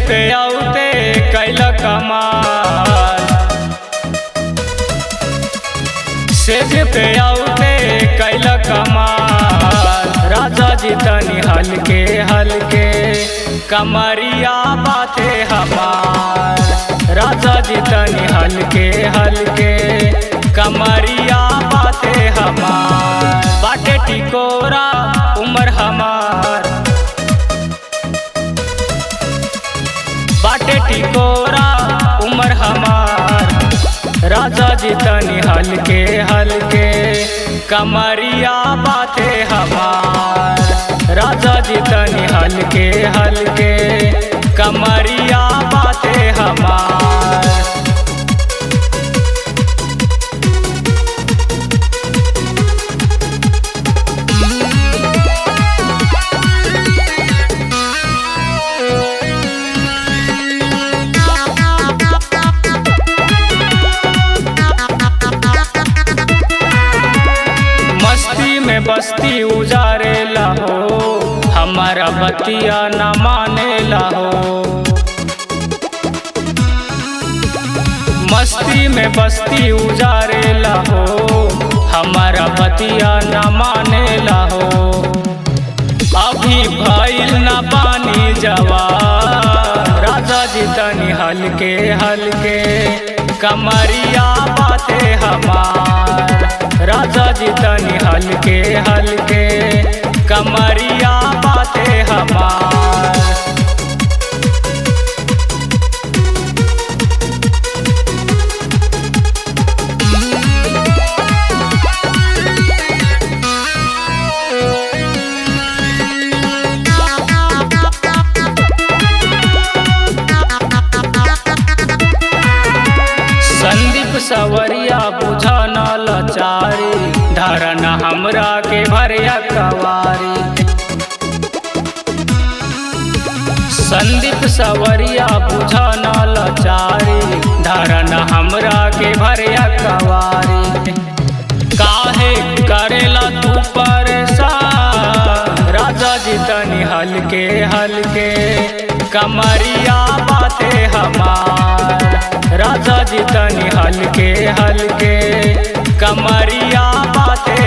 पे आउते कैल कमाल, सेज पे आउते कैल कमाल। राजा जी तनी हल्के हल्के कमरिया बाते हमार। राजा जी तनी हल्के हल्के कमरिया बाते हमार। बाटे टिकोरा उमर हमार, बाटे टिकोरा उमर हमार। राजा जी तनी हल्के हल्के कमरिया बाते हमार। राजा जी तनी हल्के हल्के कमरिया बाते हमार। मस्ती में बस्ती उजारे हो, हमारा बतिया न माने हो। मस्ती में बस्ती उजारे हो, हमारा बतिया न माने हो। अभी भइल न पानी जवा, राजा जी तनी हल्के हल्के कमरिया बाते हमार। राजा जी तनी हल्के हल्के कमरिया बाते हमार। संदीप सवरिया बुझा न लाचारी, धरन हमरा के भरिया कवारी। संदीप सवरिया बुझा न लाचारी, धरन हमरा के भरिया कवारी। काहे करेला तू परेशान, राजा जी तनी हल्के हल्के कमरिया बाते हमार। राजा जी तनी हल्के हल्के कमरिया बाते।